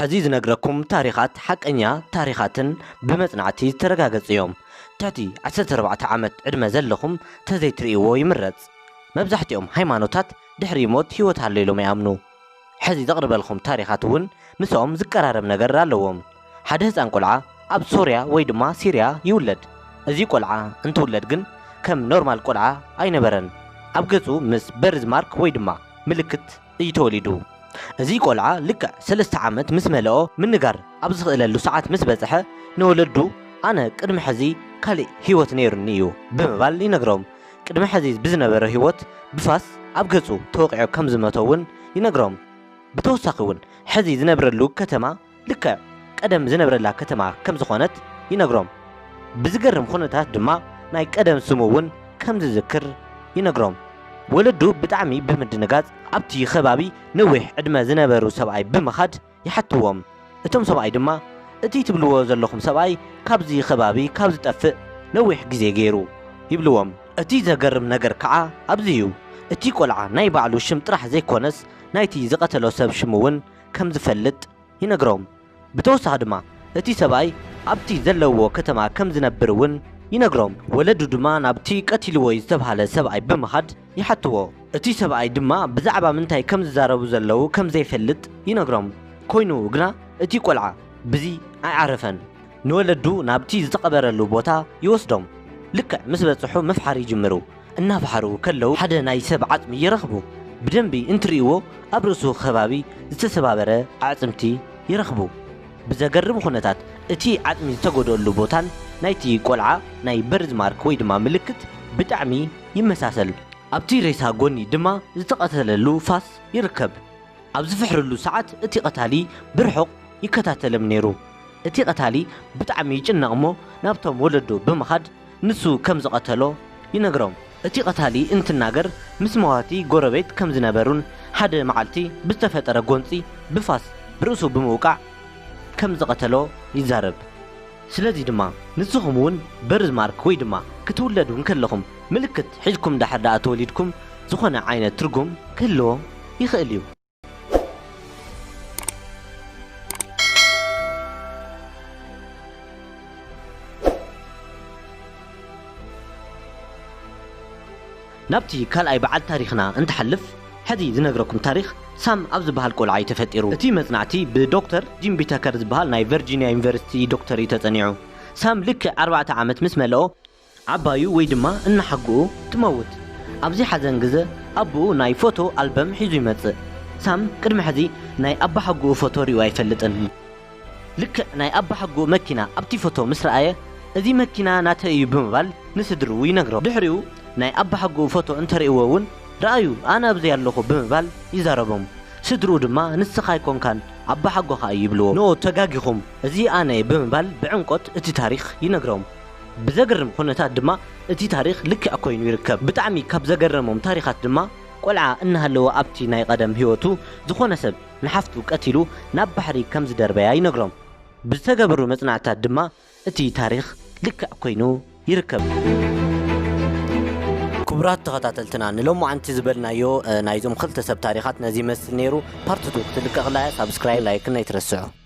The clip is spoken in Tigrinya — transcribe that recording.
ሕዚ ዝነግረኩም ታሪኻት ሓቀኛ ታሪኻትን ብመጽናዕቲ ዝተረጋገጹ እዮም። ትሕቲ ዓሰርተ ኣርባዕተ ዓመት ዕድመ ዘለኹም ተዘይትርእይዎ ይምረጽ። መብዛሕትኦም ሃይማኖታት ድሕሪ ሞት ህይወት ኣሎ ኢሎም ይኣምኑ። ሕዚ ዘቕርበልኩም ታሪኻት እውን ምስኦም ዝቀራረብ ነገር ኣለዎም። ሓደ ህፃን ቆልዓ ኣብ ሶርያ ወይ ድማ ሲርያ ይውለድ። እዚ ቆልዓ እንትውለድ ግን ከም ኖርማል ቆልዓ ኣይነበረን። ኣብ ገጹ ምስ በርዝ ማርክ ወይ ድማ ምልክት እዩ ተወሊዱ። እዚ ቆልዓ ልክዕ ሰለስተ ዓመት ምስ መለኦ ምንጋር ኣብ ዝኽእለሉ ሰዓት ምስ በጽሐ ንወለዱ ኣነ ቅድሚ ሕዚ ካልእ ህይወት ነይሩኒ እዩ ብምባል ይነግሮም። ቅድሚ ሕዚ ብዝነበረ ህይወት ብፋስ ኣብ ገጹ ተወቒዑ ከም ዝመቶ እውን ይነግሮም። ብተወሳኺ እውን ሕዚ ዝነብረሉ ከተማ ልክዕ ቀደም ዝነብረላ ከተማ ከም ዝኾነት ይነግሮም። ብዝገርም ኩነታት ድማ ናይ ቀደም ስሙ እውን ከም ዝዝክር ይነግሮም። ወለዱ ብጣዕሚ ብምድንጋጽ ኣብቲ ከባቢ ነዊሕ ዕድመ ዝነበሩ ሰብኣይ ብምኻድ ይሓትዎም። እቶም ሰብኣይ ድማ እቲ ትብልዎ ዘለኹም ሰብኣይ ካብዚ ከባቢ ካብ ዝጠፍእ ነዊሕ ግዜ ገይሩ ይብልዎም። እቲ ዘገርም ነገር ከዓ ኣብዚ እዩ። እቲ ቆልዓ ናይ ባዕሉ ሽም ጥራሕ ዘይኮነስ ናይቲ ዝቐተሎ ሰብ ሽም እውን ከም ዝፈልጥ ይነግሮም። ብተወሳኺ ድማ እቲ ሰብኣይ ኣብቲ ዘለውዎ ከተማ ከም ዝነብር እውን ይነግሮም። ወለዱ ድማ ናብቲ ቀቲልዎ እዩ ዝተብሃለ ሰብኣይ ብምኻድ ይሓትዎ። እቲ ሰብኣይ ድማ ብዛዕባ ምንታይ ከም ዝዛረቡ ዘለዉ ከም ዘይፈልጥ ይነግሮም። ኮይኑ ግና እቲ ቆልዓ ብዚ ኣይዓረፈን። ንወለዱ ናብቲ ዝተቐበረሉ ቦታ ይወስዶም። ልክዕ ምስ በጽሑ ምፍሓር ይጅምሩ። እናፈሓሩ ከለዉ ሓደ ናይ ሰብ ዓጽሚ ይረኽቡ። ብደንቢ እንትርእይዎ ኣብ ርእሱ ከባቢ ዝተሰባበረ ኣዕጽምቲ ይረኽቡ። ብዘገርም ኩነታት እቲ ዓጽሚ ዝተጎድኣሉ ቦታን ናይቲ ቆልዓ ናይ በርዝ ማርክ ወይ ድማ ምልክት ብጣዕሚ ይመሳሰል። ኣብቲ ሬሳ ጎኒ ድማ ዝተቐተለሉ ፋስ ይርከብ። ኣብ ዝፍሕርሉ ሰዓት እቲ ቀታሊ ብርሑቕ ይከታተሎም ነይሩ። እቲ ቀታሊ ብጣዕሚ ይጭነቕ እሞ ናብቶም ወለዱ ብምኻድ ንሱ ከም ዝቐተሎ ይነግሮም። እቲ ቀታሊ እንትናገር ምስ መዋቲ ጎረቤት ከም ዝነበሩን ሓደ መዓልቲ ብዝተፈጠረ ጎንጺ ብፋስ ብርእሱ ብምውቃዕ ከም ዝቐተሎ ይዛረብ። ስለዚ ድማ ንስኹም እውን በርዝ ማርክ ወይ ድማ ክትውለዱ እንከለኹም ምልክት ሒዝኩም ዳሕር ደኣ ተወሊድኩም ዝኾነ ዓይነት ትርጉም ክህልዎ ይኽእል እዩ። ናብቲ ካልኣይ በዓል ታሪኽና እንትሓልፍ፣ ሕዚ ዝነግረኩም ታሪኽ ሳም ኣብ ዝበሃል ቆልዓ እዩ ተፈጢሩ። እቲ መጽናዕቲ ብዶክተር ጂም ቢተከር ዝበሃል ናይ ቨርጂኒያ ዩኒቨርሲቲ ዶክተር እዩ ተጸኒዑ። ሳም ልክዕ ኣርባዕተ ዓመት ምስ መለኦ ዓባዩ ወይ ድማ እናሓግኡ ትመውት። ኣብዚ ሓዘን ግዘ ኣቦኡ ናይ ፎቶ ኣልበም ሒዙ ይመጽእ። ሳም ቅድሚ ሕዚ ናይ ኣባሓጎኡ ፎቶ ሪኡ ኣይፈልጥን። ልክዕ ናይ ኣባሓጎኡ መኪና ኣብቲ ፎቶ ምስ ረኣየ፣ "እዚ መኪና ናተይ እዩ" ብምባል ንስድርኡ ይነግሮም። ድሕሪኡ ናይ ኣባሓጎኡ ፎቶ እንተርእይዎ እውን፣ "ረኣዩ፣ ኣነ ኣብዚ ኣለኹ" ብምባል ይዛረቦም። ስድርኡ ድማ፣ "ንስኻ ኣይኮንካን፣ ኣባሓጎኻ እዩ" ይብልዎ። "ኖ፣ ተጋጊኹም፣ እዚ ኣነ እየ" ብምባል ብዕምቆት እቲ ታሪኽ ይነግሮም። ብዘገርም ኩነታት ድማ እቲ ታሪኽ ልክዕ ኮይኑ ይርከብ። ብጣዕሚ ካብ ዘገረሞም ታሪኻት ድማ፣ ቆልዓ እናሃለወ ኣብቲ ናይ ቀደም ህይወቱ ዝኾነ ሰብ ንሓፍቱ ቀቲሉ ናብ ባሕሪ ከም ዝደርበያ ይነግሮም። ብዝተገበሩ መጽናዕትታት ድማ እቲ ታሪኽ ልክዕ ኮይኑ ይርከብ። ክቡራት ተኸታተልትና፣ ንሎማዓንቲ ዝበልናዮ፣ እ፣ ናይዞም ክልተ ሰብ ታሪኻት ነዚ ይመስል ነይሩ። ፓርት ቱ ክትልቀቕላ እያ። ሳብስክራይብ፣ ላይክን ኣይትረስዑ።